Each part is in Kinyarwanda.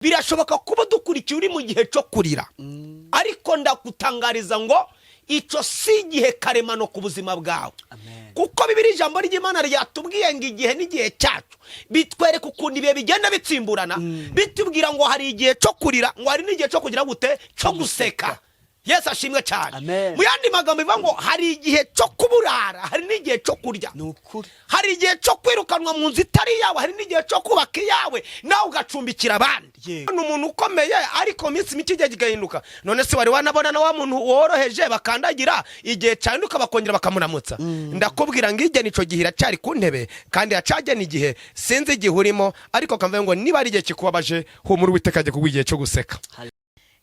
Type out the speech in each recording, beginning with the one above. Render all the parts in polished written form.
Birashoboka kuba dukurikiye uri mu gihe cyo kurira, ariko ndagutangariza ngo icyo si igihe karemano ku buzima bwawe. Amen. Kuko bibiri, ijambo ry'Imana ryatubwiye ngo igihe n'igihe cyacu, bitwereka ukuntu ibihe bigenda bitsimburana, bitubwira ngo hari igihe cyo kurira, ngo hari n'igihe cyo kugira gute? Cyo guseka. Yesu ashimwe cyane. Amen. Mu yandi magambo bivuga ngo hari igihe cyo kuburara, hari n'igihe cyo kurya. Ni ukuri. Hari igihe cyo kwirukanwa mu nzu itari iyawe, hari n'igihe cyo kubaka iyawe nawe ugacumbikira abandi. Ni umuntu ukomeye, ariko mu minsi mike igihe kigahinduka. None se wari wanabona na wa muntu woroheje bakandagira, igihe cyahinduka bakongera bakamuramutsa? Ndakubwira ngo igena icyo gihe iracyari ku ntebe kandi iracagena igihe. Sinzi igihe urimo, ariko kamvuga ngo niba ari igihe kikubabaje, humura, Uwiteka ajya kuguha igihe cyo guseka.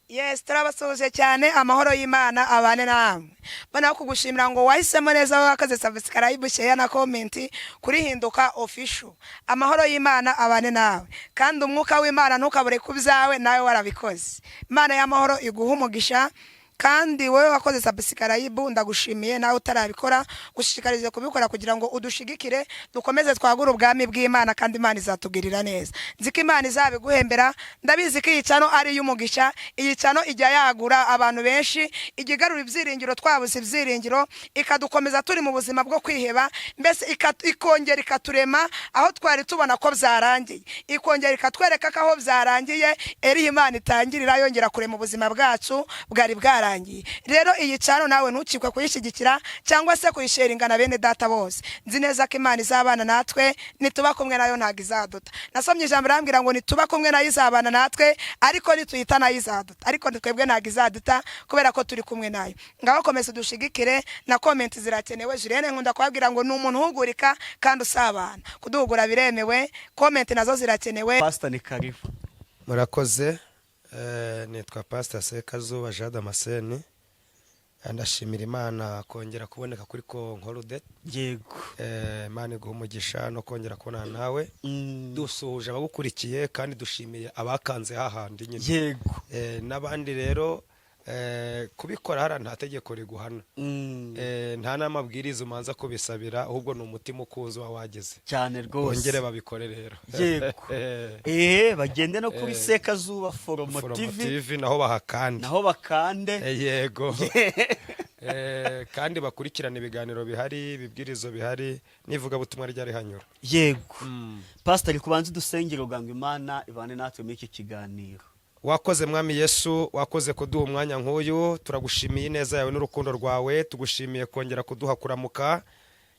Yes, turabasuhuje cyane. Amahoro y'Imana abane namwe. Mbona kugushimira ngo wahisemo neza, wowe wakoze subscribe, share na comment kuri Hinduka Official. Amahoro y'Imana abane nawe, kandi umwuka w'Imana ntukabure ku byawe nawe warabikoze. Imana y'amahoro iguha umugisha. Kandi wowe wakoze subscribe, ndagushimiye. Nawe utarabikora, gushishikarize kubikora kugira ngo udushigikire, dukomeze twagure ubwami bw'Imana, kandi Imana izatugirira neza. Nzi ko Imana izabiguhembera. Ndabizi ko iyi channel ari iy'umugisha. Iyi channel ijya yagura abantu benshi, ijya igarura ibyiringiro twabuze ibyiringiro, ikadukomeza turi mu buzima bwo kwiheba, mbese ikongera ikaturema aho twari tubona ko byarangiye, ikongera ikatwereka ko aho byarangiye eriho Imana itangirira yongera kurema ubuzima bwacu bwari bwarangiye. Rero iyi channel nawe ntukikwe kuyishyigikira cyangwa se kuyisharinga na bene data bose. Nzi neza ko Imana izabana natwe. Nituba kumwe nayo ntabwo izaduta. Nasomye ijambo rambwira ngo nituba kumwe nayo izabana natwe, ariko nituyita nayo izaduta. Ariko twebwe ntabwo izaduta kubera ko turi kumwe nayo. Ngaho komeza udushigikire, na comment zirakenewe. Julienne nkunda kubabwira ngo ni umuntu uhugurika kandi usabana. Kuduhugura biremewe, comment nazo zirakenewe. Pastor, ni karibu. Murakoze. Nitwa Pastor Sekazuba Jean Damascene. Ndashimira Imana kongera kuboneka kuri Concorde. Imana iguha umugisha no kongera kubonana nawe. Dusuhuje abagukurikiye kandi dushimiye abakanze hahandi nyine. N'abandi rero, kubikora hariya nta tegeko riguhana. Nta n'amabwiriza umanza kubisabira, ahubwo ni umutima ukunze uba wagize. Cyane rwose. Bongere babikore rero. Yego, bagende no kuri Sekazuba Foromo Foromo TV. TV naho bahakande. Naho bakande. Yego. Kandi bakurikirana ibiganiro bihari, ibibwirizo bihari n'ivugabutumwa ryari hanyura. Yego. Pasiteri, kubanza udusengero ngo Imana ibane natwe muri iki kiganiro. Wakoze Mwami Yesu, wakoze kuduha umwanya nk'uyu. Turagushimiye ineza yawe n'urukundo rwawe. Tugushimiye kongera kuduha kuramuka.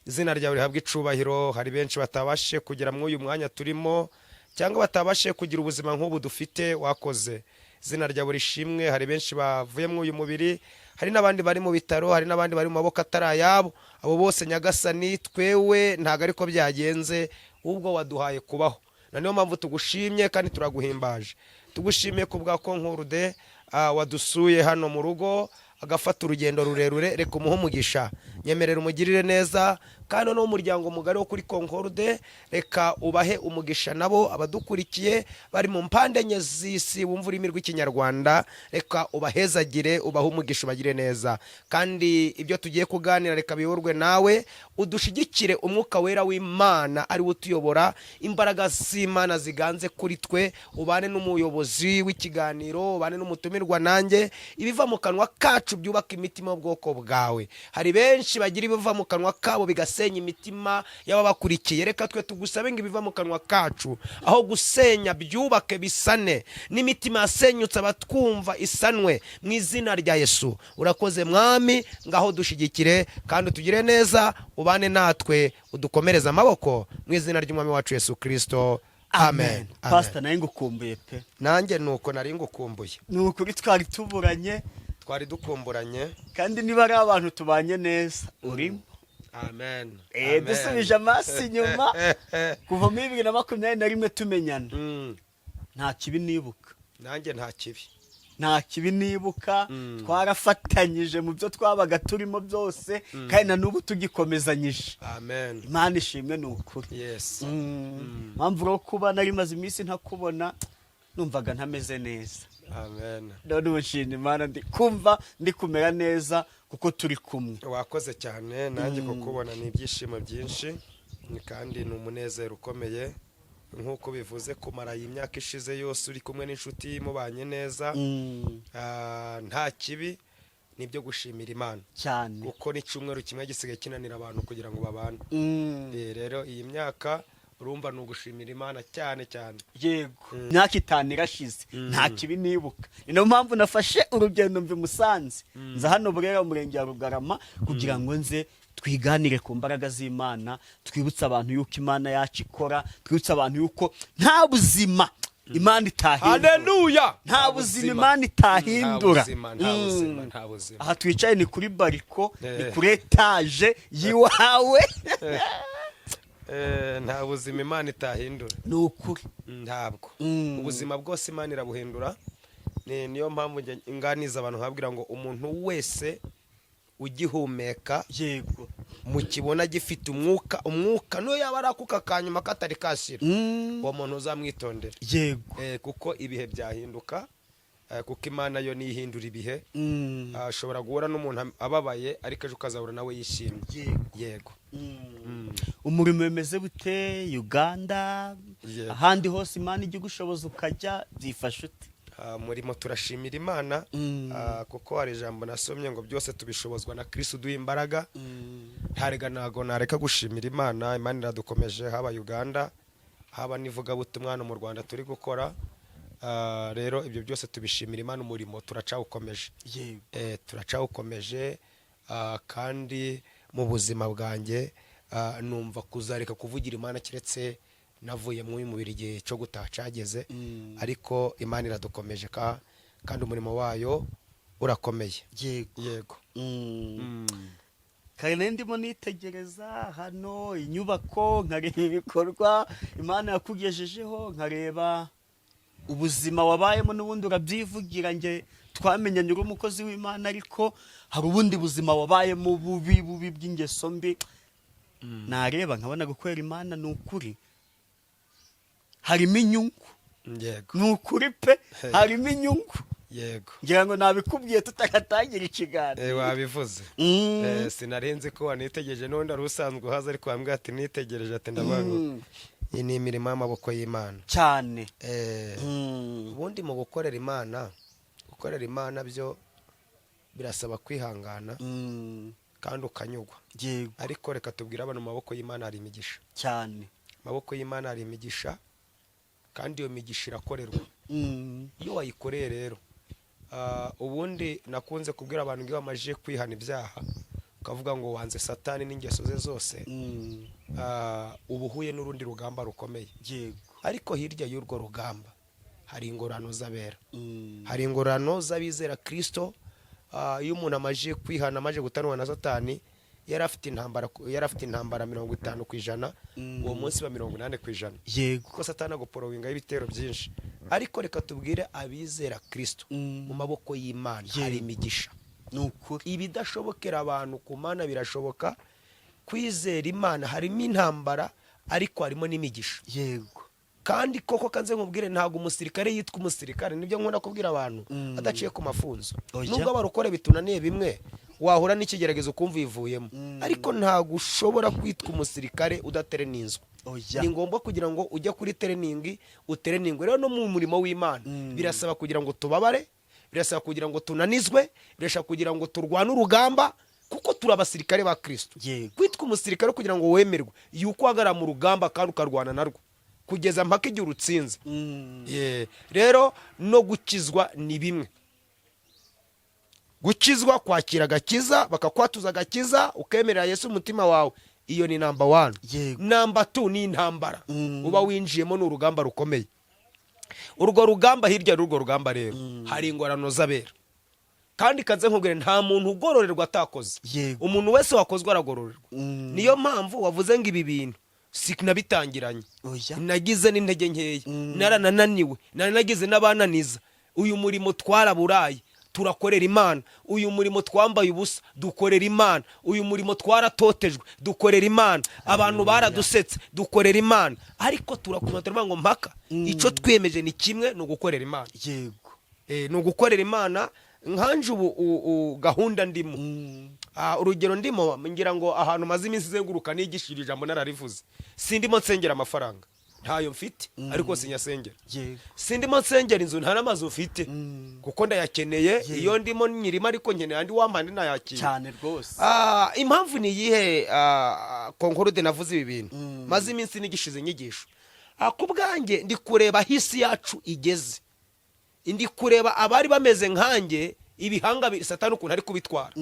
Izina ryawe rihabwa icubahiro. Hari benshi batabashije kugera muri uyu mwanya turimo cyangwa batabashije kugira ubuzima nk'ubu dufite. Wakoze, izina ryawe rishimwe. Hari benshi bavuye muri uyu mubiri, hari n'abandi bari mu bitaro, hari n'abandi bari mu maboko atari ayabo. Abo bose Nyagasani, twewe ntabwo ariko byagenze, ubwo waduhaye kubaho, na niyo mpamvu tugushimye kandi turaguhimbaje. Tugushimiye ku bwa Concorde wadusuye hano mu rugo, agafata urugendo rurerure. Reka umuhe umugisha, nyemerera umugirire neza, kandi noneho umuryango mugari wo kuri Concorde, reka ubahe umugisha nabo. Abadukurikiye bari mu mpande enye z'isi bumva ururimi rw'Ikinyarwanda, reka ubahezagire, ubahe umugisha, ubagire neza. Kandi ibyo tugiye kuganira reka biyoborwe nawe, udushigikire. Umwuka Wera w'Imana ari we utuyobora, imbaraga z'Imana ziganze kuri twe. Ubane n'umuyobozi w'ikiganiro, ubane n'umutumirwa nanjye, ibiva mu kanwa kacu byubaka imitima y'ubwoko bwawe. Hari benshi bagira ibiva mu kanwa kabo bigasenya imitima y'ababakurikiye. Reka twe tugusabe ngo ibiva mu kanwa kacu, aho gusenya, byubake, bisane n'imitima yasenyutse, abatwumva isanwe mu izina rya Yesu. Urakoze Mwami. Ngaho dushyigikire kandi utugire neza, ubane natwe, udukomereze amaboko mu izina ry'Umwami wacu Yesu Kirisito, amen. Pasita, nawe ngukumbuye pe. Nanjye nuko, nari ngukumbuye. Ni ukuri, twari tuburanye. Twari dukumburanye. Kandi niba ari abantu tubanye neza, urimo. Amen. Dusubije amaso inyuma, kuva muri 2021 tumenyana, nta kibi nibuka. Nanjye nta kibi. Nta kibi nibuka. Twarafatanyije mu byo twabaga turimo byose, kandi na n'ubu tugikomezanyije. Amen. Imana ishimwe, ni ukuri. Mpamvu rero kuba nari maze iminsi ntakubona, numvaga ntameze neza. Amen. None ubu nshima Imana, ndi kumva ndi kumera neza kuko turi kumwe. Wakoze cyane. Nanjye kukubona ni ibyishimo byinshi, kandi ni umunezero ukomeye. Nk'uko bivuze, kumara iyi myaka ishize yose uri kumwe n'inshuti, mubanye neza, nta kibi, nibyo gushimira Imana. Cyane. Kuko n'icyumweru kimwe gisigaye kinanira abantu kugira ngo babane. Rero iyi myaka, urumva, ni ugushimira Imana cyane cyane. Yego, imyaka 5 irashize nta kibi nibuka. Ni nayo mpamvu nafashe urugendo mva i Musanze, nza hano Burera, Umurenge wa Rugarama, kugira ngo nze twiganire ku mbaraga z'Imana, twibutse abantu yuko Imana yacu ikora, twibutse abantu yuko nta buzima Imana itahindura. Haleluya! Nta buzima Imana itahindura. Nta buzima, nta buzima, nta buzima. Aha twicaye ni kuri balcon, ni kuri étage y'iwawe. Nta buzima Imana itahindura. Ni ukuri. Ntabwo. Ubuzima bwose Imana irabuhindura. Niyo mpamvu njye nganiza abantu nkabwira ngo umuntu wese ugihumeka, mukibona gifite umwuka, umwuka niyo yaba ari akuka ka nyuma katari kashira, uwo muntu uzamwitondera. Kuko ibihe byahinduka, kuko Imana yo niyo ihindura ibihe. Ashobora guhura n'umuntu ababaye, ariko ejo ukazahura nawe yishimye. Yego. Umurimo bimeze bute Uganda? Yego. Ahandi hose Imana ijya igushoboza ukajya, byifashe ute? Murimo turashimira Imana, kuko hari ijambo nasomye ngo byose tubishobozwa na Kristo uduha imbaraga. Ntarega, ntago nareka gushimira Imana. Imana iradukomeje, haba Uganda, haba n'ivugabutumwa hano mu Rwanda turi gukora. Rero ibyo byose tubishimira Imana. Umurimo turacawukomeje. Turacawukomeje, kandi mu buzima bwanjye, numva kuzareka kuvugira Imana keretse navuye mu uyu mubiri, igihe cyo gutaha cyageze. Ariko Imana iradukomeje, kandi umurimo wayo urakomeye. Yego. Kare nari ndimo nitegereza hano inyubako, nkareba ibikorwa Imana yakugejejeho, nkareba ubuzima wabayemo. N'ubundi urabyivugira, nge twamenyanye uri umukozi w'Imana, ariko hari ubundi buzima wabayemo bubi bubi bw'ingeso mbi. Nareba nkabona gukorera Imana ni ukuri harimo inyungu. Ni ukuri pe, harimo inyungu. Ngira ngo nabikubwiye tutagatangira ikiganiro. Wabivuze. Sinarinzi ko wanitegereje, n'ubundi wari usanzwe uhaza, ariko wambwiye ati nitegereje, ati ndavuga ngo iyi ni imirimo y'amaboko y'Imana. Cyane. Ubundi mu gukorera Imana byo birasaba kwihangana kandi ukanyugwa. Ariko reka tubwire abantu, mu maboko y'Imana hari imigisha. Mu maboko y'Imana hari imigisha, kandi iyo migisha irakorerwa. Iyo wayikoreye rero, ubundi nakunze kubwira abantu ngo iyo wamajije kwihana ibyaha, ukavuga ngo wanze Satani n'ingeso ze zose, uba uhuye n'urundi rugamba rukomeye. Ariko hirya y'urwo rugamba hari ingororano z'abera, hari ingororano z'abizera Kirisito. Iyo umuntu amajije kwihana, amaze gutanwa na Satani, yari afite intambara 50%, uwo munsi ba 80%, kuko Satani aguporowingaho ibitero byinshi. Ariko reka tubwire abizera Kirisito, mu maboko y'Imana hari imigisha. Ni ukuri. Ibidashobokera abantu, ku Mana birashoboka. Kwizera Imana harimo intambara, ariko harimo n'imigisha. Kandi koko kanze nkubwire, ntabwo umusirikare yitwa umusirikare, nibyo nkunda kubwira abantu, adaciye ku mafunzo. Oya. Nubwo abarokore bitunaniye bimwe, wahura n'ikigeragezo ukumva uyivuyemo, ariko ntabwo ushobora kwitwa umusirikare udatereninzwe. Oya. Ni ngombwa kugira ngo ujye kuri training, utereningwe. Rero no mu murimo w'Imana birasaba kugira ngo tubabare, birasaba kugira ngo tunanizwe, birasaba kugira ngo turwane urugamba, kuko turi abasirikare ba Kirisito. Kwitwa umusirikare, kugira ngo wemerwe, yuko uhagarara mu rugamba kandi ukarwana narwo kugeza mpaka igihe urutsinze. Rero no gukizwa ni bimwe. Gukizwa, kwakira agakiza, bakakwatuza agakiza, ukemerera Yesu umutima wawe, iyo ni number one. Number two ni intambara uba winjiyemo, ni urugamba rukomeye. Urwo rugamba, hirya y'urwo rugamba rero hari ingororano z'abera. Kandi kanze nkubwire, nta muntu ugororerwa atakoze. Umuntu wese wakozwe aragororerwa. Niyo mpamvu wavuze ngo ibi bintu sinabitangiranye, Oya. nagize n'intege nkeya, naranananiwe, naranagize n'abananiza. Uyu murimo twaraburaye, turakorera Imana. Uyu murimo twambaye ubusa, dukorera Imana. Uyu murimo twaratotejwe, dukorera Imana. Abantu baradusetse, dukorera Imana. Ariko turakomeza, turavuga ngo mpaka icyo twiyemeje ni kimwe, ni ugukorera Imana. Ni ugukorera Imana. Nkanje ubu gahunda ndimo, urugero ndimo, ngira ngo ahantu maze iminsi izenguruka nigishira ijambo nararivuze, sindimo nsengera amafaranga. Ntayo mfite, ariko sinyasengera. Sindimo nsengera inzu, nta n'amazu mfite, kuko ndayakeneye. Iyo ndimo nyirimo, ariko nkeneye andi wampande nayakira. Cyane rwose. Impamvu ni iyihe? Concorde, navuze ibi bintu maze iminsi nigishize inyigisho. Ku bwanjye ndi kureba aho isi yacu igeze, ndi kureba abari bameze nkanjye, ibihanga Satani ukuntu ari kubitwara,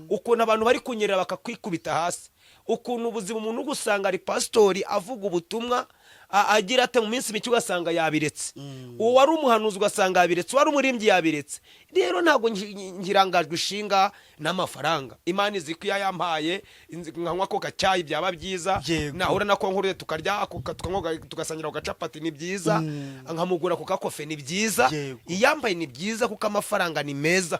ukuntu abantu bari kunyerera bakakwikubita hasi, ukuntu ubuzima umuntu ugusanga ari pasitori avuga ubutumwa, agira ate, mu minsi mike ugasanga yabiretse. Uwo wari umuhanuzi ugasanga yabiretse, uwari umurimbyi yabiretse. Rero ntabwo nkirangajwe ishinga n'amafaranga. Imana izi ko iyo yampaye nkanywa ako gacyayi byaba byiza. Nahura na konkuru tukarya tukanywa, tugasangira ku gacapati, ni byiza. Nkamugura ku gakofe, ni byiza. Iyambaye ni byiza, kuko amafaranga ni meza,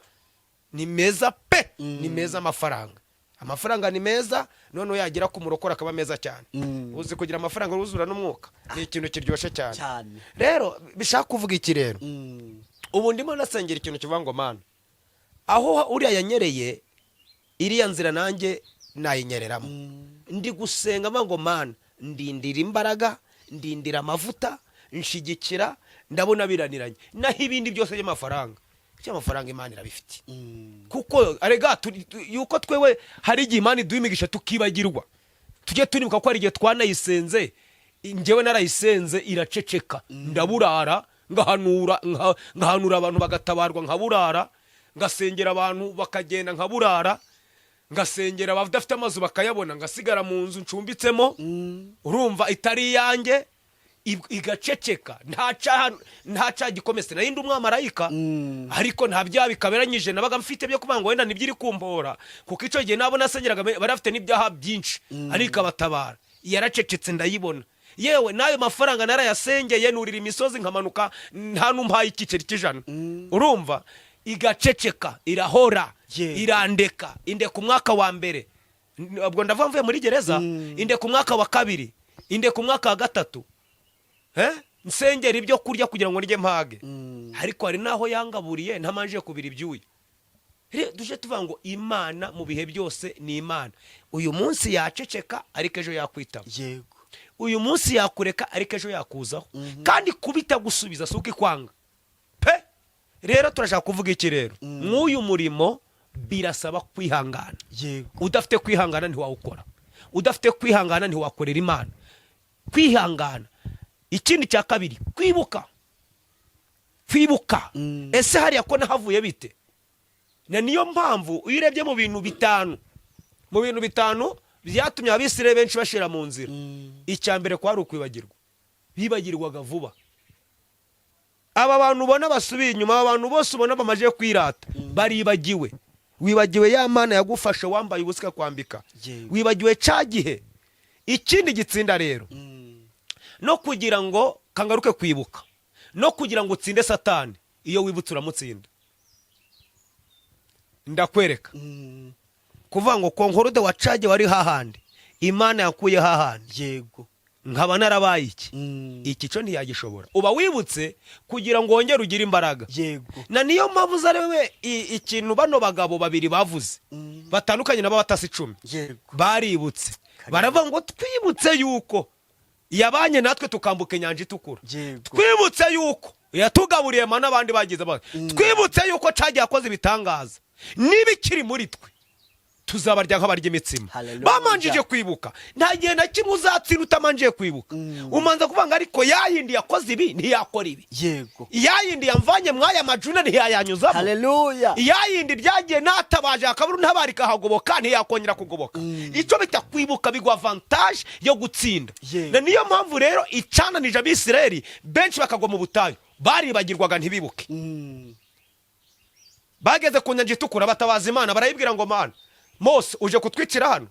ni meza pe, ni meza amafaranga. Amafaranga ni meza, noneho yagera ku murokore akaba meza cyane. Uzi kugira amafaranga wuzura n'umwuka, ni ikintu kiryoshye cyane. Cyane. Rero bishaka kuvuga iki rero? Ubu ndimo nasengera ikintu kivuga ngo: "Mana, aho uriya yanyereye iriya nzira, nanjye nayinyereramo." Ndi gusenga mvuga ngo: "Mana, ndindira imbaraga, ndindira amavuta, nshigikira, ndabona biraniranye." Naho ibindi byose by'amafaranga Imana irabifite. Kuko arega yuko twewe hari igihe Imana iduha imigisha tukibagirwa. Tujye tunibuka ko hari igihe twanayisenze. Njyewe narayisenze iraceceka, ndaburara, ngahanura, ngahanura abantu bagatabarwa, nkaburara ngasengera abantu bakagenda, nkaburara ngasengera abadafite amazu bakayabona, ngasigara mu nzu ncumbitsemo, urumva, itari iyanjye, igaceceka. Nta cyaha, nta cyaha gikomeye, nari ndi umwamarayika, ariko nta byaha bikaberanyije nabaga mfite byo kuvuga ngo wenda nibyo iri kumpora, kuko icyo gihe nabo nasengeraga bari bafite n'ibyaha byinshi, ariko abatabara. Yaracecetse ndayibona. Yewe, n'ayo mafaranga narayasengeye, nurira imisozi nkamanuka nta n'umpaye igiceri cy'ijana, urumva, igaceceka, irahora. Irandeka, indeka umwaka wa mbere. Ubwo ndavuga mvuye muri gereza. Indeka umwaka wa kabiri, indeka umwaka wa gatatu. Nsengera ibyo kurya kugira ngo ndye mpage, ariko hari n'aho yangaburiye ntamanje kubira ibyuya. Rero tuje tuvuga ngo Imana mu bihe byose ni Imana. Uyu munsi yaceceka, ariko ejo yakwitaba. Uyu munsi yakureka, ariko ejo yakuzaho. Kandi kubita gusubiza si uko ikwanga pe. Rero turashaka kuvuga iki rero? Nk'uyu murimo birasaba kwihangana. Udafite kwihangana ntiwawukora, udafite kwihangana ntiwakorera Imana. Kwihangana. Ikindi cya kabiri, kwibuka, kwibuka. Ese hariya ko nahavuye bite? Na niyo mpamvu iyo urebye mu bintu bitanu byatumye Abisirayeli benshi bashira mu nzira, icya mbere kwari ukwibagirwa. Bibagirwaga vuba. Aba bantu ubona basubiye inyuma, aba bantu bose ubona bamaze kwirata, baribagiwe. Wibagiwe ya Mana yagufashe wambaye ubusa ikakwambika. Wibagiwe cya gihe. Ikindi gitsinda rero, no kugira ngo kangaruke kwibuka, no kugira ngo utsinde Satani, iyo wibutse uramutsinda. Ndakwereka kuvuga ngo Concorde wacage wari hahandi Imana yakuye hahandi, nkaba narabaye iki, iki cyo ntiyagishobora. Uba wibutse kugira ngo wongere ugire imbaraga. Na niyo mpamvu uza ariwe ikintu bano bagabo babiri bavuze batandukanye nabo batasi 10. Baributse, baravuga ngo: "Twibutse yuko yabanye natwe tukambuka Inyanja Itukura, twibutse yuko yatugaburiye mana abandi bagize twibutse yuko cagiye akoze ibitangaza, niba ikiri muri twe tuzabarya nk'abarya imitsima." Hallelujah. Bamanjije kwibuka. Nta gihe na kimwe uzatsinda utamanjije kwibuka. Umanza kuvuga ngo: "Ariko yayindi yakoze ibi ntiyakora ibi? Yayindi yamvanye mw'aya majuna ntiyayanyuzamo? Yayindi byagiye natabaje akabura ntabari kahagoboka ntiyakongera kugoboka?" Icyo bita kwibuka biguha avantage yo gutsinda. Na niyo mpamvu rero icananije Abisirayeli benshi bakagwa mu butayu, baribagirwaga, ntibibuke. Bageze ku Nyanja Itukura batabaza Imana, barayibwira ngo: "Mana, Mose uje kutwicira hano."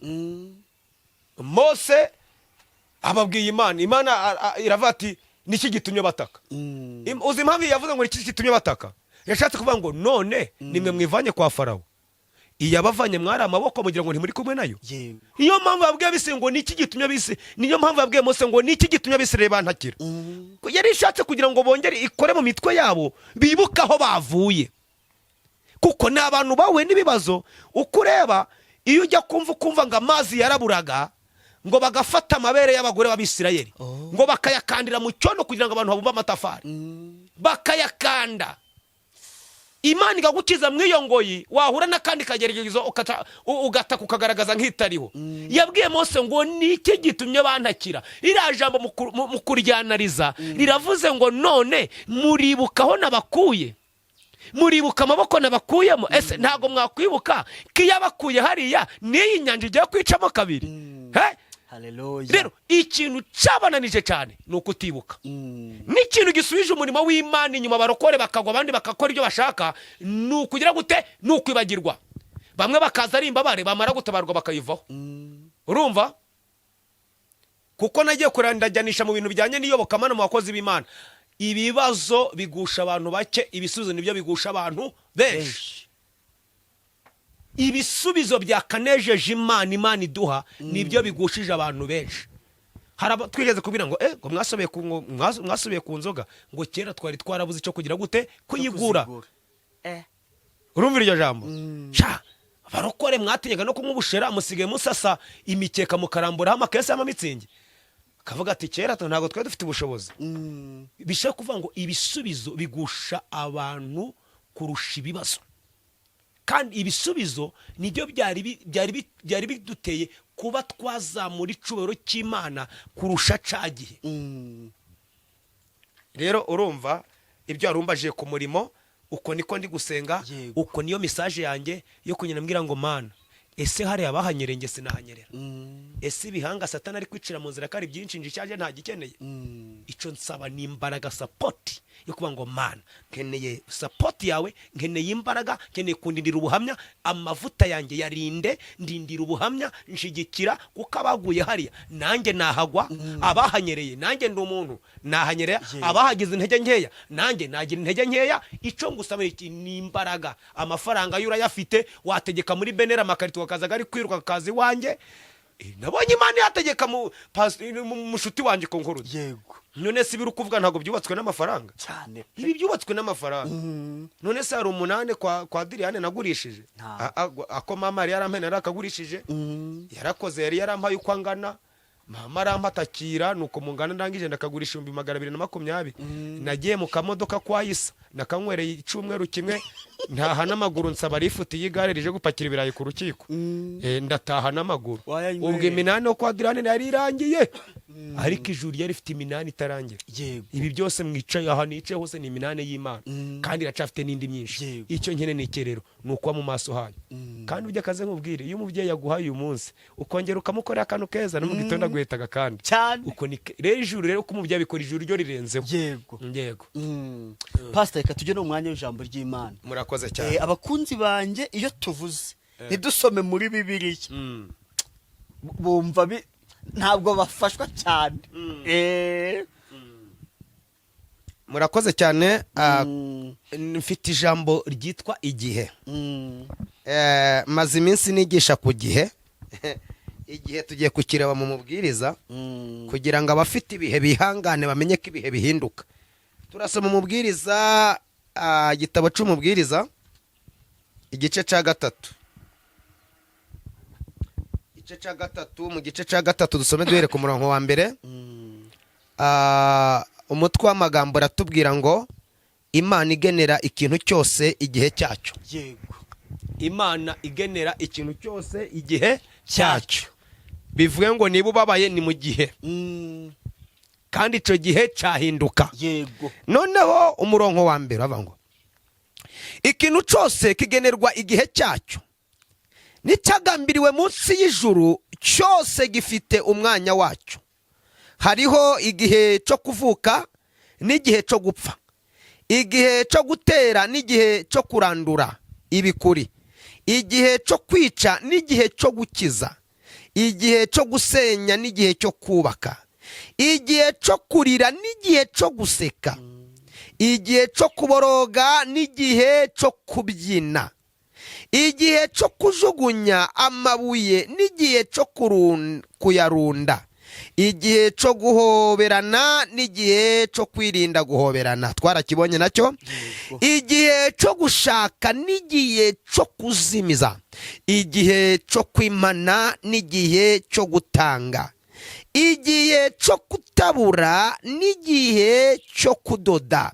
Mose ababwiye Imana, Imana iravuga ati: "Niki gitumye bataka?" Uzi impamvu yavuze ngo niki gitumye bataka? Yashatse kuvuga ngo: "None nimwe mwivanye kwa Farawo, iyabavanye mwari amaboko mugira ngo ntimuri kumwe nayo?" Niyo mpamvu yabwiye abisi ngo niki gitumye abisi, niyo mpamvu yabwiye Mose ngo niki gitumye Abisirayeli bantakira. Yari ishatse kugira ngo bongere ikore mu mitwe yabo, bibuke aho bavuye, kuko ni abantu bahuye n'ibibazo. Uko ureba, iyo ujya kumva ukumva ngo amazi yaraburaga. Ngo bagafata amabere y'abagore b'Abisirayeli, Oh. ngo bakayakandira mu cyondo kugira ngo abantu babumbe amatafari, bakayakanda. Imana ikagukiza mu iyo ngoyi, wahura n'akandi kageragezo ugataka, ukagaragaza nk'itariho. Yabwiye Mose ngo: "Ni iki gitumye bantakira?" Iriya jambo mu kuryanariza riravuze ngo: "None muribuka aho nabakuye? Muribuka amaboko nabakuyemo? Ese ntabwo mwakwibuka ko iyo abakuye hariya n'iyi nyanja igiye kwicamo kabiri?" He? Haleluya. Rero ikintu cyabananije cyane ni ukutibuka. N'ikintu gisubije umurimo w'Imana inyuma, abarokore bakagwa, abandi bagakora ibyo bashaka, ni ukugira gute? Ni ukwibagirwa. Bamwe bakaza ari imbabare, bamara gutabarwa bakayivaho. Urumva, kuko nagiye kurandajyanisha mu bintu bijyanye n'iyobokamana mu bakozi b'Imana, ibibazo bigusha abantu bake, ibisubizo nibyo bigusha abantu benshi. Benshi. Ibisubizo byakanejeje Imana, Imana iduha, nibyo bigushije abantu benshi. Hari abo twigeze kubwira ngo ngo mwasubiye ku nzoga, ngo kera twari twarabuze icyo kugira gute? Kuyigura. Kuzigura. Urumva iryo jambo? Sha, barokore mwatinyaga no kunywa ubushera, musigaye musasa imikeka, mukaramburaho amakesi y'amamitsingi. Akavuga ati: "Kera ntabwo twari dufite ubushobozi." Bishaka kuvuga ngo ibisubizo bigusha abantu kurusha ibibazo, kandi ibisubizo nibyo byari biduteye kuba twazamura icubahiro cy'Imana kurusha ca gihe. Rero urumva ibyo warumbajiye ku murimo, uko niko ndi gusenga. Uko niyo message yanjye yo kunyura mbwira ngo: "Mana, ese hariya abahanyereye, njye sinahanyerera? Ese ibihanga Satani ari kwicira mu nzira ko ari byinshi, nje icyaje ntagikeneye?" Icyo nsaba ni imbaraga, support yo kuvuga ngo: "Mana, nkeneye support yawe, nkeneye imbaraga, nkeneye kundindira ubuhamya, amavuta yanjye yarinde, ndindira ubuhamya, nshigikira, kuko abaguye hariya nanjye nahagwa, abahanyereye nanjye ndi umuntu nahanyerera, abahagize intege nkeya nanjye nagira intege nkeya. Icyo ngusaba iki ni imbaraga." Amafaranga yo urayafite, wategeka muri benera amakarito akaza ari kwiruka akaza iwanjye. Nabonye Imana yategeka mu mushuti wanjye ku nkuru. None se ibiri kuvuga ntabwo byubatswe n'amafaranga? Cyane. Ibi byubatswe n'amafaranga. None se hari umunani kwa Diriyane nagurishije? Nta. Ako mama yari yarampaye narakagurishije. Yarakoze, yari yarampaye uko angana, mama arampatakira, nuko mungana ndangije ndakagurisha 220,000. Nagiye mu kamodoka kwa Isa, nakanywereye icyumweru kimwe, ntaha n'amaguru, nsaba lifuti y'igare rije gupakira ibirayi ku rukiko. Ndataha n'amaguru. Wayanyweye. Ubwo iminani yo kwa Diriyane yari irangiye, ariko ijuru ryari rifite iminani itarangira. Ibi byose mwicaye aha, nicaye hose, ni iminani y'Imana, kandi iracafite n'indi myinshi. Icyo nkene ni iki rero? Ni ukuba mu maso hayo. Kandi ujya akaze nkubwire, iyo umubyeyi yaguhaye uyu munsi, ukongera ukamukorera akantu keza, no mu gitondo aguhetaga kandi. Uko ni rero ijuru rero, uko umubyeyi abikora, ijuru ryo rirenzeho. Yego. Pastor, reka tujye no mu mwanya w'ijambo ry'Imana. Murakoze cyane. Abakunzi banjye, iyo tuvuze ntidusome muri Bibiliya, bumva ntabwo bafashwa cyane. Murakoze cyane. Mfite ijambo ryitwa igihe. Maze iminsi nigisha ku gihe. Igihe tugiye kukireba mu Mubwiriza, kugira ngo abafite ibihe bihangane, bamenye ko ibihe bihinduka. Turasoma Umubwiriza, igitabo cy'Umubwiriza, igice cya gatatu. Igice cya gatatu, mu gice cya gatatu dusome duhere ku murongo wa mbere. Umutwe w'amagambo uratubwira ngo: "Imana igenera ikintu cyose igihe cyacyo." Imana igenera ikintu cyose igihe cyacyo, bivuge ngo niba ubabaye ni mu gihe, kandi icyo gihe cyahinduka. Noneho umurongo wa mbere uravuga ngo: "Ikintu cyose kigenerwa igihe cyacyo, n'icyagambiriwe munsi y'ijuru cyose gifite umwanya wacyo. Hariho igihe cyo kuvuka n'igihe cyo gupfa, igihe cyo gutera n'igihe cyo kurandura ibikuri, igihe cyo kwica n'igihe cyo gukiza, igihe cyo gusenya n'igihe cyo kubaka, igihe cyo kurira n'igihe cyo guseka, igihe cyo kuboroga n'igihe cyo kubyina, igihe cyo kujugunya amabuye n'igihe cyo kuyarunda, igihe cyo guhoberana n'igihe cyo kwirinda guhoberana." Twarakibonye nacyo. "Igihe cyo gushaka n'igihe cyo kuzimiza." Igihe cyo kwimana n'igihe cyo gutanga, igihe cyo kutabura n'igihe cyo kudoda,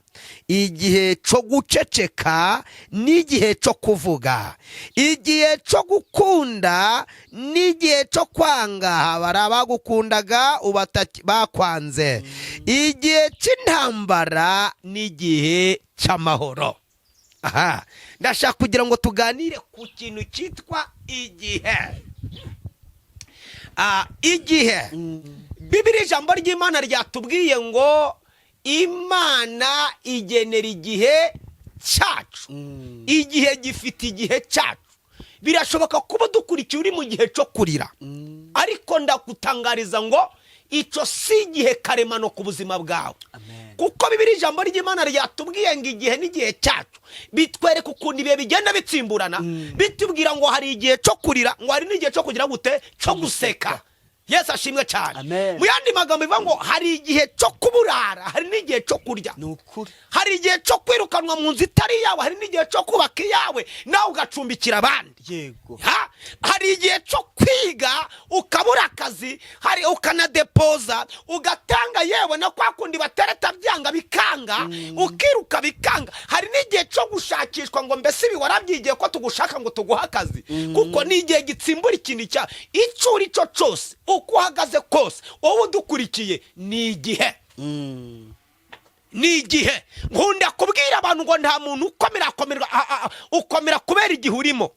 igihe cyo guceceka n'igihe cyo kuvuga, igihe cyo gukunda n'igihe cyo kwanga. Hari abagukundaga ubu bakwanze. Igihe cy'intambara n'igihe cy'amahoro. Aha ndashaka kugira ngo tuganire ku kintu cyitwa igihe. Igihe, Bibiri, ijambo ry'Imana ryatubwiye ngo Imana igenera igihe cyacu. Igihe gifite igihe cyacu. Birashoboka kuba dukurikiye uri mu gihe cyo kurira, ariko ndagutangariza ngo icyo si igihe karemano ku buzima bwawe. Amen. Kuko Bibiri, ijambo ry'Imana ryatubwiye ngo igihe n'igihe cyacu. Bitwereka ukuntu ibihe bigenda bitsimburana, bitubwira ngo hari igihe cyo kurira, ngo hari n'igihe cyo kugira gute? Cyo guseka. Yesu ashimwe cyane. Amen. Mu yandi magambo bivuga ngo hari igihe cyo kuburara, hari n'igihe cyo kurya. Ni ukuri. Hari igihe cyo kwirukanwa mu nzu itari iyawe, hari n'igihe cyo kubaka iyawe nawe ugacumbikira abandi. Ha? Hari igihe cyo kwiga ukabura akazi, hari ukanadepoza, ugatanga, yewe na kwa kundi batereta byanga bikanga, ukiruka bikanga. Hari n'igihe cyo gushakishwa ngo mbese ibi warabyigiye, ko tugushaka ngo tuguhe akazi? Kuko ni igihe gitsimbura ikintu cya icyo uri cyo cyose, uko uhagaze kose, wowe udukurikiye, ni igihe. Ni igihe. Nkunda kubwira abantu ngo nta muntu ukomera akomerwa ukomera kubera igihe urimo.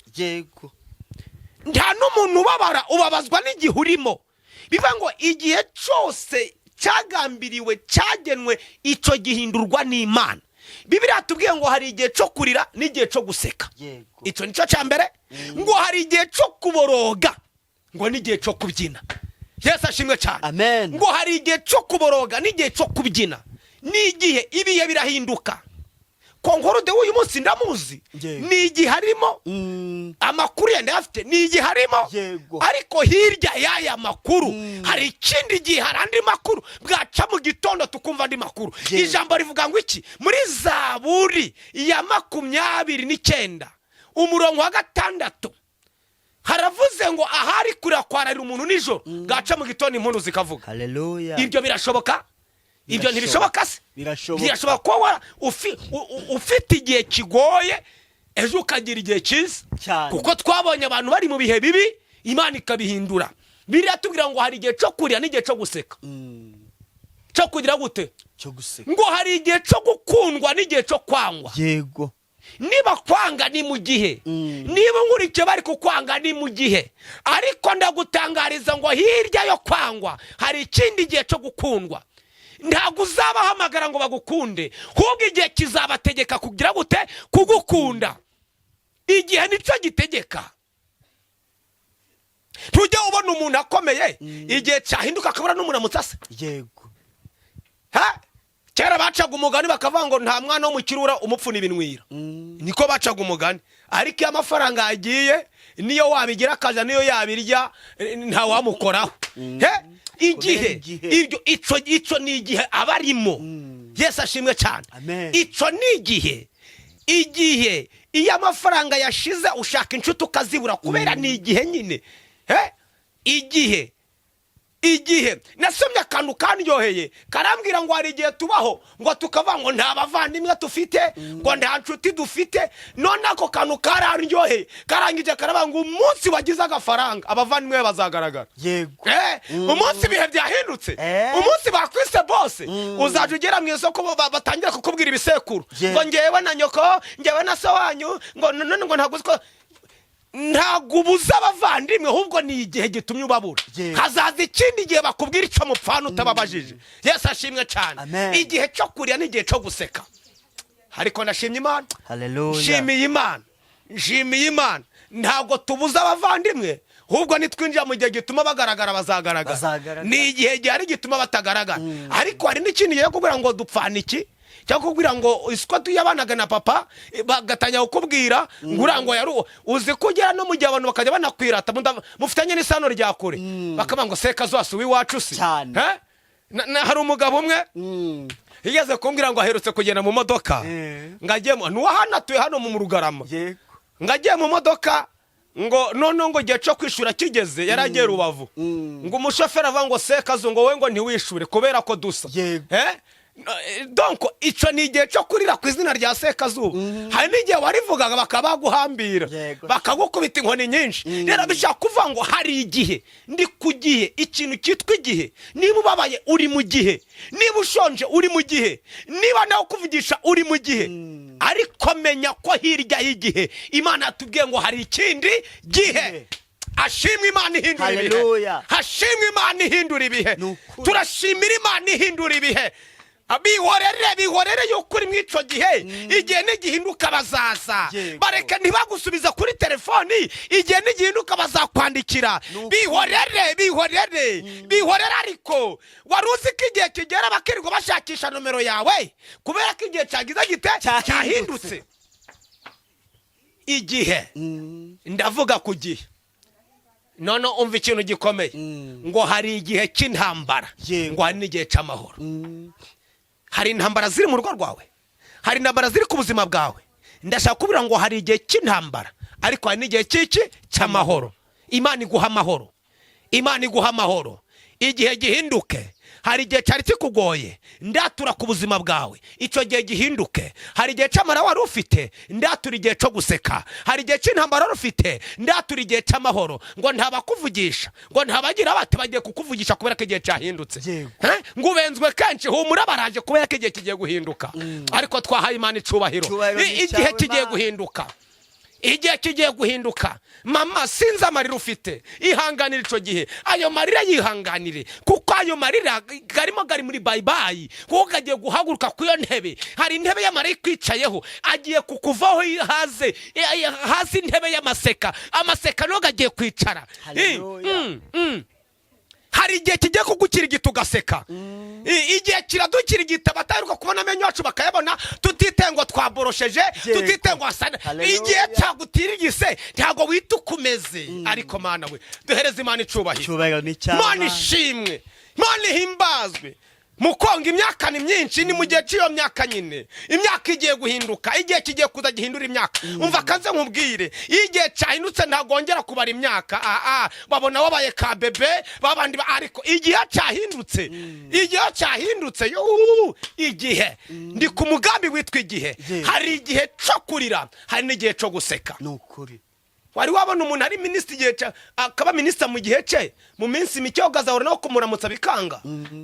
Nta n'umuntu ubabara, ubabazwa n'igihe urimo. Bivuga ngo igihe cyose cyagambiriwe, cyagenwe, icyo gihindurwa n'Imana. Bibiliya tubwiye ngo hari igihe cyo kurira n'igihe cyo guseka. Icyo nicyo cya mbere. Ngo hari igihe cyo kuboroga, ngo n'igihe cyo kubyina. Yesu ashimwe cyane. Amen. Ngo hari igihe cyo kuboroga n'igihe cyo kubyina. N'igihe, ibihe birahinduka. Konkorude w'uyu munsi ndamuzi. Ni igihe arimo. Amakuru yenda ayafite, ni igihe arimo. Ariko hirya y'aya makuru hari ikindi gihe, hari andi makuru. Bwaca mu gitondo tukumva andi makuru. Ijambo rivuga ngo iki muri Zaburi ya 29 umurongo wa 6? Haravuze ngo ahari kurira kwararira umuntu nijoro, bwaca mu gitondo impundu zikavuga. Haleluya. Ibyo birashoboka? Ibyo ntibishoboka se? Birashoboka. Birashoboka kuba ufite igihe kigoye, ejo ukagira igihe cyiza. Cyane. Kuko twabonye abantu bari mu bihe bibi, Imana ikabihindura. Biratubwira ngo hari igihe cyo kurira n'igihe cyo guseka. Cyo kugira gute? Cyo guseka. Ngo hari igihe cyo gukundwa n'igihe cyo kwangwa. Niba kwanga ni mu gihe, niba nkurikiye bari kukwanga ni mu gihe, ariko ndagutangariza ngo hirya yo kwangwa hari ikindi gihe cyo gukundwa. Ntabwo uzabahamagara ngo bagukunde, ahubwo igihe kizabategeka kugira gute? Kugukunda. Igihe nicyo gitegeka. Ntujya ubona umuntu akomeye, igihe cyahinduka akabura n'umuramutsa se? Ha? Kera bacaga umugani bakavuga ngo nta mwana wo mu kirura umupfuna ibinwira. Niko bacaga umugani. Ariko iyo amafaranga yagiye, niyo wabigira akaja, niyo yabirya, ntawamukoraho. He? Igihe. Igihe. Ibyo icyo ni igihe aba arimo. Yesu ashimwe cyane. Amen. Icyo ni igihe. Igihe, iyo amafaranga yashize, ushaka inshuti ukazibura, kubera ni igihe nyine. He? Igihe. Igihe, nasomye akantu kandyoheye, karambwira ngo hari igihe tubaho ngo tukavuga ngo nta bavandimwe dufite, ngo nta nshuti dufite. None ako kantu kararyoheye, karangije karavuga ngo umunsi wagize agafaranga, abavandimwe be bazagaragara. Umunsi ibihe byahindutse, umunsi bakwise bose, uzajya ugera mu isoko batangira kukubwira ibisekuru, ngo ngewe na nyoko, ngewe na so wanyu, ngo none ngo ntabwo uzi ko ntabwo ubuze abavandimwe, ahubwo ni igihe gitumye ubabura. Hazaza ikindi gihe bakubwira icyo mupfana utababajije. Yesu ashimwe cyane. Amen. Igihe cyo kurira n'igihe cyo guseka. Ariko ndashimye Imana. Haleluya. Nshimiye Imana, nshimiye Imana. Ntabwo tubuze abavandimwe, ahubwo nitwinjira mu gihe gituma bagaragara, bazagaragara. Bazagaragara. Ni igihe gihari gituma batagaragara. Ariko hari n'ikindi gihe cyo kubwira ngo dupfana iki, cyangwa kukubwira ngo isiko tuyabanaga na papa, bagatangira kukubwira ngo uriya ngo yari uzi ko ugera no mu gihe abantu bakajya banakwirata mufitanye n'isano rya kure, bakavuga ngo seka zose uw'iwacu si. Cyane. Eh? Hari umugabo umwe yigeze kumbwira ngo aherutse kugenda mu modoka, ngo agiye nuwa hano, atuye hano mu Rugarama, ngo agiye mu modoka. Ngo noneho ngo igihe cyo kwishura kigeze, yari agiye Rubavu, ngo umushoferi avuga ngo: "Sekazu," ngo: "we ngo ntiwishure kubera ko dusa." Eh? Donc icyo ni igihe cyo kurira ku izina rya Sekazuba. Hari n'igihe warivugaga bakaba baguhambira, bakagukubita inkoni nyinshi. Rero bishaka kuvuga ngo hari igihe, ndi ku gihe, ikintu cyitwa igihe. Niba ubabaye, uri mu gihe. Niba ushonje, uri mu gihe. Niba nawe kuvugisha, uri mu gihe. Ariko menya ko hirya y'igihe Imana yatubwiye ngo hari ikindi gihe. Gihe. Ashimwe Imana ihindura ibihe. Haleluya. Hashimwe Imana ihindura ibihe. Ni ukuri. Turashimira Imana ihindura ibihe. Bihorere, bihorere yuko uri muri icyo gihe. Igihe nigihinduka bazaza. Bareke ntibagusubiza kuri telefoni, igihe nigihinduka bazakwandikira. Ni ukuri. Bihorere, bihorere, bihorere. Ariko wari uzi ko igihe kigera bakirirwa bashakisha nomero yawe kubera ko igihe cyagize gite? Cyahindutse. Cyahindutse. Igihe, ndavuga ku gihe. None umva ikintu gikomeye, ngo hari igihe cy'intambara, ngo hari n'igihe cy'amahoro. Hari intambara ziri mu rugo rwawe, hari intambara ziri ku buzima bwawe. Ndashaka kubwira ngo hari igihe cy'intambara, ariko hari n'igihe cy'iki? Cy'amahoro. Imana iguha amahoro, Imana iguha amahoro. Igihe gihinduke. Hari igihe cyari kikugoye, ndatura ku buzima bwawe icyo gihe gihinduke. Hari igihe cy'amara wari ufite, ndatura igihe cyo guseka. Hari igihe cy'intambara wari ufite, ndatura igihe cy'amahoro. Ngo ntabakuvugisha, ngo ntabagira bate, bagiye kukuvugisha kubera ko igihe cyahindutse. Eh? Ngo ubenzwe kenshi, humura, baraje kubera ko igihe kigiye guhinduka. Ariko twahaye Imana icubahiro. Icyubahiro ni Igihe icyawe, kigiye Mana. guhinduka, igihe kigiye guhinduka. Mama, sinzi amarira ufite, ihanganire icyo gihe. Ayo marira yihanganire, kuko ayo marira garimo gari muri bye bye, kuko kagiye guhaguruka ku iyo ntebe. Hari intebe y'amarira ikwicayeho, agiye kukuvaho, haze hasi intebe y'amaseka. Amaseka niyo gagiye kwicara. Hallelujah. Hari igihe kigiye kugukirigita ugaseka. Igihe kiradukirigita, bataheruka kubona amenyo yacu bakayabona, tutite ngo twaborosheje, tutite ngo hasane. Hallelujah. Igihe cyagutirigise ntabwo wita uko umeze. Ariko Mana we, duhereze Imana icubahiro. Icyubahiro ni icyawe, Imana Mana. ishimwe, Imana ihimbazwe. Mukonga imyaka ni myinshi, ni mu gihe cy'iyo myaka nyine. Imyaka igiye guhinduka, igihe kigiye kuza gihindura imyaka. Umva kaze nkubwire, iyo igihe cyahindutse ntabwo wongera kubara imyaka. Aa babona wabaye ka bebe babandi ariko igihe cyahindutse, igihe cyahindutse, yuuu, igihe, ndi ku mugambi witwa igihe. Hari igihe cyo kurira, hari n'igihe cyo guseka. Ni ukuri. Wari wabona umuntu ari minisitiri igihe akaba minisita mu gihe cye, mu minsi mike ukazahura nawe kumuramutsa bikanga,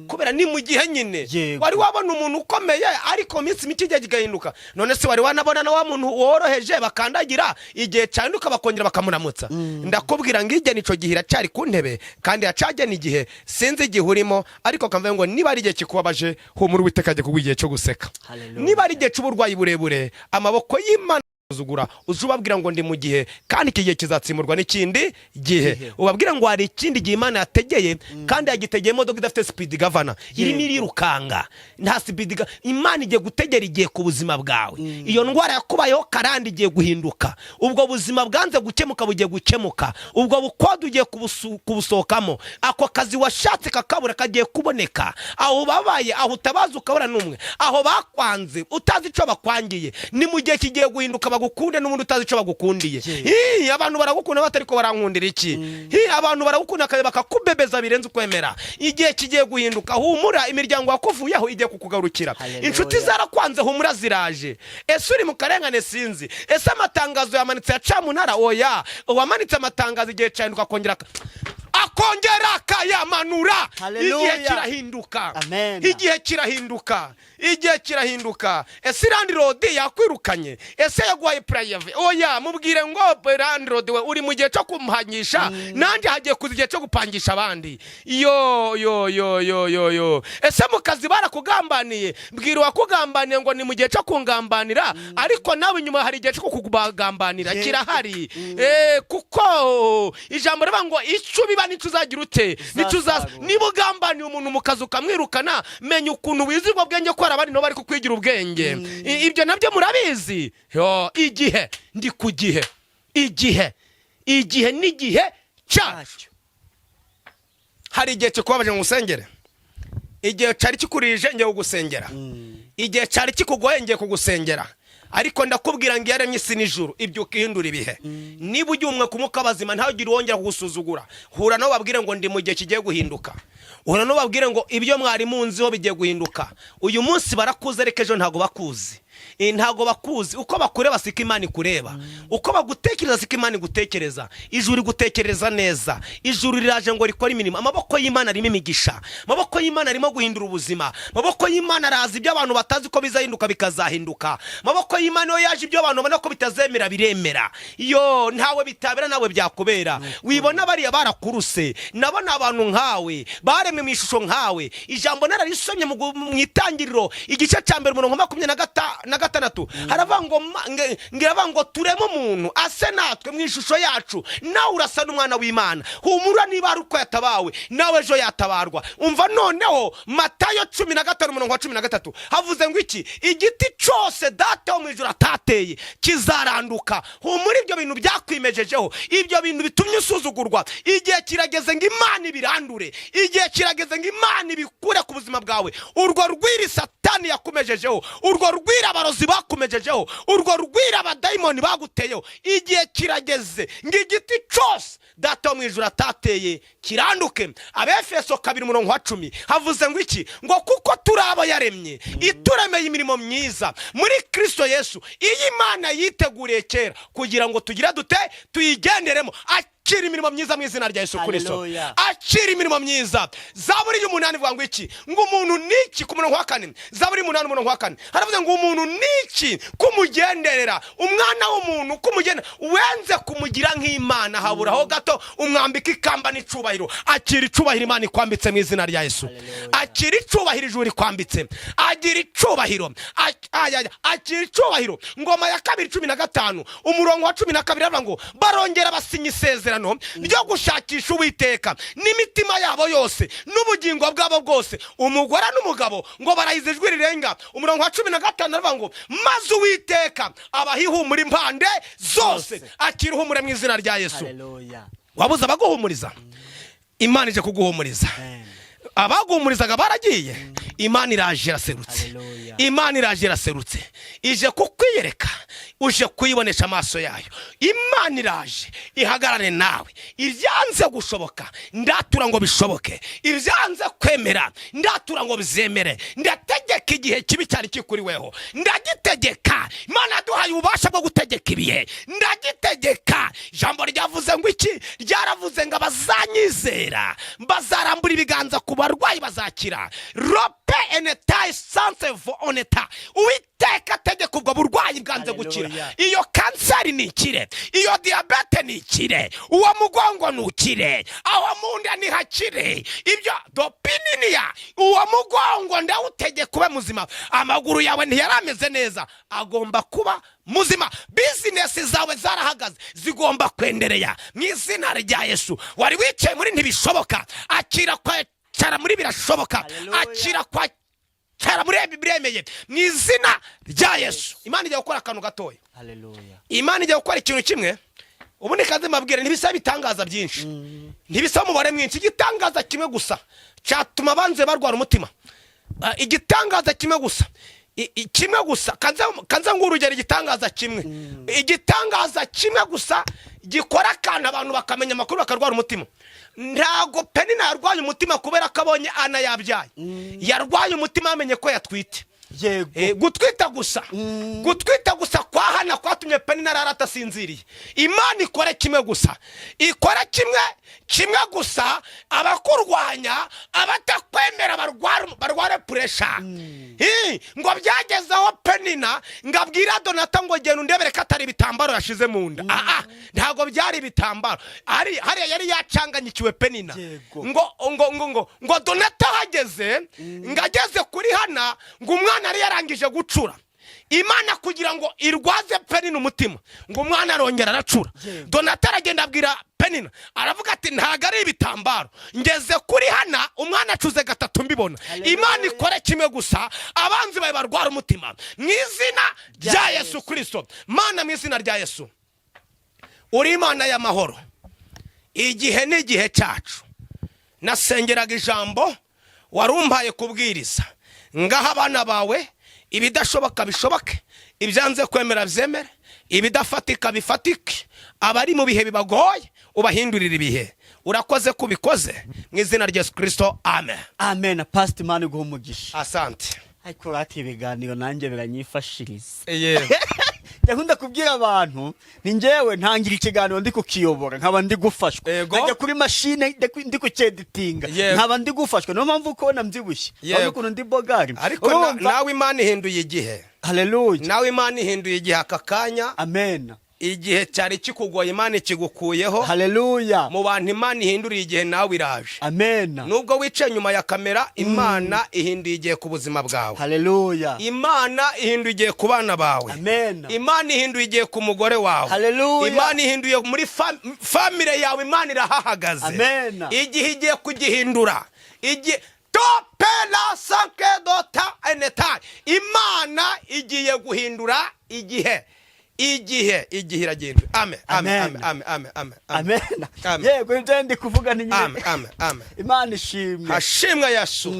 kubera ni mu gihe nyine. Wari wabona umuntu ukomeye, ariko mu minsi mike igihe kigahinduka? None se wari wanabona na wa muntu woroheje bakandagira, igihe cyahinduka bakongera bakamuramutsa? Ndakubwira ngo igihe nico gihe iracyari ku ntebe kandi iracagena igihe. Sinzi igihe urimo, ariko kamvuge ngo niba ari igihe kikubabaje, humura, Uwiteka agiye kuguha igihe cyo guseka. Hallelujah. Niba ari igihe cy'uburwayi burebure, amaboko y'Imana uzugura uze ubabwira ngo ndi mu gihe, kandi iki gihe kizatsimburwa n'ikindi gihe. Gihe. Ubabwira ngo hari ikindi gihe Imana yategeye, kandi yagitegeye imodoka idafite speed governor, irimo irirukanga, nta speed Imana igiye gutegera igihe ku buzima bwawe. Iyo ndwara yakubayeho karande igiye guhinduka. Ubwo buzima bwanze gukemuka bugiye gukemuka. Ubwo bukode ugiye kubusohokamo. Ako kazi washatse kakabura kagiye kuboneka. Aho ubabaye, aho utabaza ukabura n'umwe, aho bakwanze utazi icyo bakwangiye, ni mu gihe kigiye guhinduka bagukunde n'ubundi utazi icyo bagukundiye. Ii, abantu baragukunda batari ko barankundira iki? Ii, abantu baragukunda kare bakakubebeza birenze ukwemera. Igihe kigiye guhinduka, humura. Imiryango yakuvuyeho igiye kukugarukira. Hallelujah. Inshuti zarakwanze, humura, ziraje. Ese uri mu karengane? Sinzi. Ese amatangazo yamanitse ya camunara? Oya, uwamanitse amatangazo igihe cyahinduka akongera akayamanura. Hallelujah. Igihe kirahinduka. Amen. Igihe kirahinduka, igihe kirahinduka. Ese landlord yakwirukanye? Ese yaguhaye préavis? Oya, mubwire ngo landlord we, uri mu gihe cyo kumuhanyisha, nanjye hagiye kuza igihe cyo gupangisha abandi. Yo yo yo yo yo yo! Ese mu kazi barakugambaniye? Bwira uwakugambaniye ngo ni mu gihe cyo kungambanira, ariko nawe inyuma hari igihe cyo kukugambanira. Kirahari. Kuko ijambo rivuga ngo icyo ubiba nicyo uzagira ute? Nicyo uzaza. Uzasarura. Niba ugambaniye umuntu mu kazi ukamwirukana, menya ukuntu wizirwa ubwenge ko hari abandi nabo bari kukwigira ubwenge. Ibyo nabyo murabizi. Yo, igihe, ndi ku gihe. Igihe, igihe n'igihe cyacu. Hari igihe kikubabaje ngo usengere. Igihe cyari kikurije, ngiye kugusengera. Igihe cyari kikugoye, ngiye kugusengera. Ariko ndakubwira ngo iyaremye isi n'ijuru ibyuka ihindura ibihe. Niba ugiye umwe ku mwuka bazima, ntagire uwongera kugusuzugura. Hura nabo, babwire ngo ndi mu gihe kigiye guhinduka. Hura nabo, babwire ngo ibyo mwari munziho bigiye guhinduka. Uyu munsi barakuze, ariko ejo ntabwo bakuzi. Ntabwo bakuzi. Uko bakureba siko Imana ikureba, uko bagutekereza siko Imana igutekereza. Ijuru rigutekereza neza. Ijuru riraje ngo rikore imirimo. Amaboko y'Imana arimo imigisha, amaboko y'Imana arimo guhindura ubuzima, amaboko y'Imana araza ibyo abantu batazi ko bizahinduka bikazahinduka. Amaboko y'Imana iyo yaje, ibyo abantu babona ko bitazemera biremera. Yo ntawe bitabera, nawe byakubera. Wibona bariya barakuruse, nabo ni abantu nkawe, baremwe mu ishusho nkawe. Ijambo nararisomye mu Itangiriro igice cya mbere, umurongo 26, haravuga ngo ngiravuga ngo tureme umuntu ase natwe mu ishusho yacu. Nawe urasa n'umwana w'Imana. Humura, niba ari uko yatabawe, nawe ejo yatabarwa. Umva noneho Matayo 15, umurongo wa 13, havuze ngo iki? Igiti cyose Data wo mu ijuru atateye kizaranduka. Humura, ibyo bintu byakwimejejeho, ibyo bintu bitumye usuzugurwa, igihe kirageze ngo Imana ibirandure. Igihe kirageze ngo Imana ibikure ku buzima bwawe. Urwo rwiri Satani yakumejejeho, urwo rwiri abarozi bakumejejeho, urwo rwiri abadayimoni baguteyeho, igihe kirageze ngo igiti cyose Data wo mu ijuru atateye kiranduke. Abefeso 2, umurongo wa 10, havuze ngo iki? Ngo kuko turi abo yaremye, ituremeye imirimo myiza muri Kristo Yesu, iyi Imana yiteguriye kera kugira ngo tugire dute? Tuyigenderemo. Akira imirimo myiza mu izina rya Yesu Kristo. Hallelujah. Akira imirimo myiza. Zaburi y'umunani ivuga ngo iki? Ngo umuntu niki? Ku murongo wa 4, Zaburi y'umunani, umurongo wa 4, haravuze ngo umuntu niki kumugenderera, umwana w'umuntu kumugendera? Wenze kumugira nk'Imana, haburaho gato umwambika ikamba n'icubahiro. Akira icubahiro Imana ikwambitse mu izina rya Yesu. Hallelujah. Akira icubahiro ijuru rikwambitse. Agira icubahiro. Ay, ay, akira icubahiro. Ngoma ya Kabiri 15, umurongo wa 12, aravuga ngo barongera basinya isezerano ryo gushakisha Uwiteka n'imitima yabo yose n'ubugingo bwabo bwose, umugore n'umugabo, ngo barahiza ijwi rirenga. Umurongo wa 15 aravuga ngo maze Uwiteka abaha ihumura impande zose. Akira ihumure mu izina rya Yesu. Hallelujah. Wabuze abaguhumuriza, Imana ije kuguhumuriza. Amen. Abaguhumurizaga baragiye, Imana iraje, iraserutse. Hallelujah. Imana iraje, iraserutse, ije kukwiyereka, uje kuyibonesha amaso yayo. Imana iraje ihagarare nawe. Ibyanze gushoboka ndatura ngo bishoboke, ibyanze kwemera ndatura ngo bizemere. Ndategeka igihe kibi cyari kikuriweho, ndagitegeka. Imana yaduhaye ububasha bwo gutegeka ibihe, ndagitegeka. Ijambo ryavuze ngo iki? Ryaravuze ngo abazanyizera bazarambura ibiganza ku barwayi bazakira. Rope eneta esanse vo oneta. Uwiteka ategeka ubwo burwayi bwanze gukira. Hallelujah. Iyo kanseri ni ikire, iyo diyabete ni ikire, uwo mugongo ni ukire, aho mu nda ntihakire, ibyo dopininiya, uwo mugongo ndawutegeka ube muzima. Amaguru yawe ntiyari ameze neza, agomba kuba muzima. Bizinesi zawe zarahagaze, zigomba kwendereya mu izina rya Yesu. Wari wicaye muri ntibishoboka, akira kwicara muri birashoboka. Hallelujah. Akira kwicara muri biremeye mu izina rya Yesu. Imana ijya gukora akantu gatoya. Hallelujah. Imana ijya gukora ikintu kimwe. Ubundi kazi mbabwire, ntibisaba ibitangaza byinshi, ntibisaba umubare mwinshi. Igitangaza kimwe gusa cyatuma abanze barwara umutima. Igitangaza kimwe gusa, kimwe gusa. Kanze nguhe urugero. Igitangaza kimwe, igitangaza kimwe gusa gikora akantu abantu bakamenya amakuru bakarwara umutima. Ntabwo Penina yarwaye umutima kubera ko abonye Ana yabyaye. Yarwaye umutima yamenye ko yatwite. Gutwita gusa, gutwita gusa kwa Hana kwatumye Penina arara atasinziriye. Imana ikore kimwe gusa, ikore kimwe, kimwe gusa. Abakurwanya, abatakwemera barware pressure. Ngo byagezeho Penina ngo abwira Donata ngo genda undebere ko atari ibitambaro yashize mu nda. Ah, ntabwo byari ibitambaro. Hariya yari yacanganyikiwe Penina. Ngo ngo ngo ngo ngo Donata ahageze, ngo ageze kuri Hana, ngo umwana yari yarangije gucura. Imana kugira ngo irwaze Penina umutima, ngo umwana arongera aracura. Donata aragenda abwira Penina, aravuga ati ntabwo ari ibitambaro, ngeze kuri Hana umwana acuze gatatu mbibona. Hallelujah. Imana ikore kimwe gusa, abanzi bawe barwara umutima mu izina rya Yesu Kirisito. Mana, mu izina rya Yesu, uri Imana y'amahoro. Igihe ni igihe cyacu. Nasengeraga ijambo warumpaye kubwiriza, ngaho abana bawe ibidashoboka bishoboke. Ibyanze kwemera byemere, ibidafatika bifatike. Abari mu bihe bibagoye ubahindurire ibihe. Urakoze ko ubikoze, mu izina rya Yesu Kirisito, amen. Amen. Pastor, Imana iguha umugisha. Asante. Ariko rati ibiganiro nanjye biranyifashiriza. Yego. Ndakunda kubwira abantu ni njyewe ntangira ikiganiro ndi kukiyobora, nkaba ndi gufashwa. Nkajya kuri mashine ndi kucyeditinga, nkaba ndi gufashwa. Niyo mpamvu ukubona mbyibushye. Urabona ukuntu ndi bogari. Ariko Urumva? nawe Imana ihinduye igihe. Haleluya. Nawe Imana ihinduye igihe aka kanya. Amen. Igihe cyari kikugoye, Imana ikigukuyeho. Haleluya. Mu bantu Imana ihinduriye igihe, nawe iraje. Amen. Nubwo wicaye inyuma ya kamera, Imana ihinduye igihe ku buzima bwawe. Haleluya. Imana ihinduye igihe ku bana bawe. Amen. Imana ihinduye igihe ku mugore wawe. Haleluya. Imana ihinduye muri famille yawe, Imana irahahagaze. Amen. Igihe igiye kugihindura, igihe topela sanke dota eneta. Imana igiye guhindura igihe, igihe, igihe iragihindura. Amen, amen. Amen. Amen, amen, amen, amen. Amen. Amen. Yego, ibyo ndi kuvuga ni nyine. Amen, amen, amen. Imana ishimwe. Hashimwe Yesu.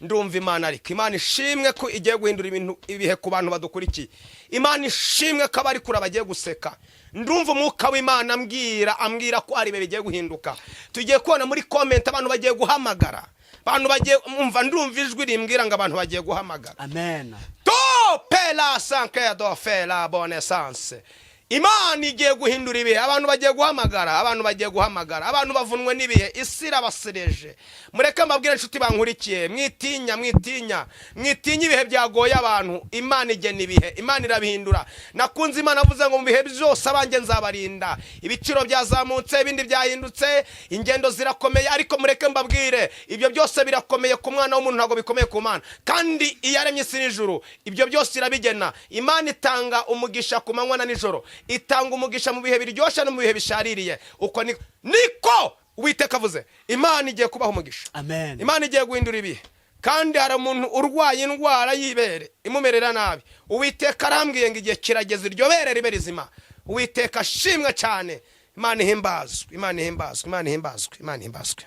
Ndumva Imana, ariko Imana ishimwe ko igiye guhindura ibintu, ibihe ku bantu badukurikiye. Imana ishimwe ko abari kure bagiye guseka. Ndumva umwuka w'Imana ambwira ko hari ibihe bigiye guhinduka. Tugiye kubona muri comment abantu bagiye guhamagara, abantu bagiye umva. Ndumva ijwi rimbwira ngo abantu bagiye guhamagara. Amen. Topela sanke do fela bonne essence. Imana igiye guhindura ibihe, abantu bagiye guhamagara, abantu bagiye guhamagara. Abantu bavunwe n'ibihe, isi irabasereje. Mureke mbabwire, inshuti bankurikiye, mwitinya, mwitinya, mwitinya ibihe byagoye abantu. Imana igena ibihe, Imana irabihindura. Nakunze Imana avuze ngo mu bihe byose abanjye nzabarinda. Ibiciro byazamutse, ibindi byahindutse, ingendo zirakomeye, ariko mureke mbabwire, ibyo byose birakomeye ku mwana w'umuntu, ntabwo bikomeye ku Mana. Kandi iyo aremye isi n'ijuru, ibyo byose irabigena. Imana itanga umugisha ku manywa na nijoro, itanga umugisha mu bihe biryoshye no mu bihe bishaririye. Uko niko Uwiteka avuze. Imana igiye kubaha umugisha. Amen. Imana igiye guhindura ibihe. Kandi hari umuntu urwaye indwara y'ibere imumerera nabi, Uwiteka arambwiye ngo igihe kirageze iryo bere ribe rizima. Uwiteka ashimwe cyane. Imana ihimbazwe, Imana ihimbazwe, Imana ihimbazwe, Imana ihimbazwe.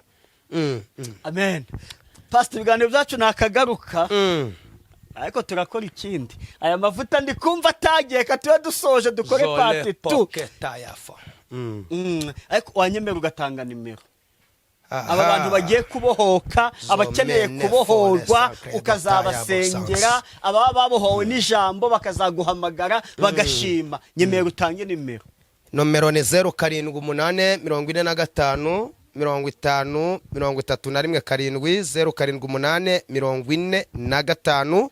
Amen. Pastor, ibiganiro byacu nakagaruka. Ariko turakora ikindi. Aya mavuta ndi kumva atagiye, ka tube dusoje dukore Zole part 2. poketa yafo. Ariko wanyemera ugatanga nimero, Aha. aba bantu bagiye kubohoka, abakeneye Zomene kubohorwa, fone ukazabasengera, ababa babohowe n'ijambo bakazaguhamagara bagashima. Nyemera utange nimero. Nomero ni 078 45 50 31 7, 078 45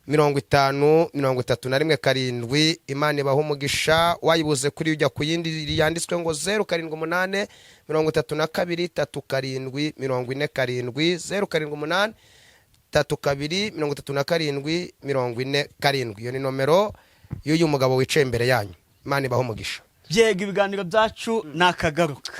50 31 7. Imana ibaha umugisha. Wayibuze kuri ujya ku yindi yanditswe ngo 078 32 37 47, 078 32 37 47. Iyo ni nomero y'uyu mugabo wicaye imbere yanyu. Imana ibaha umugisha. Byega, ibiganiro byacu ni akagaruka.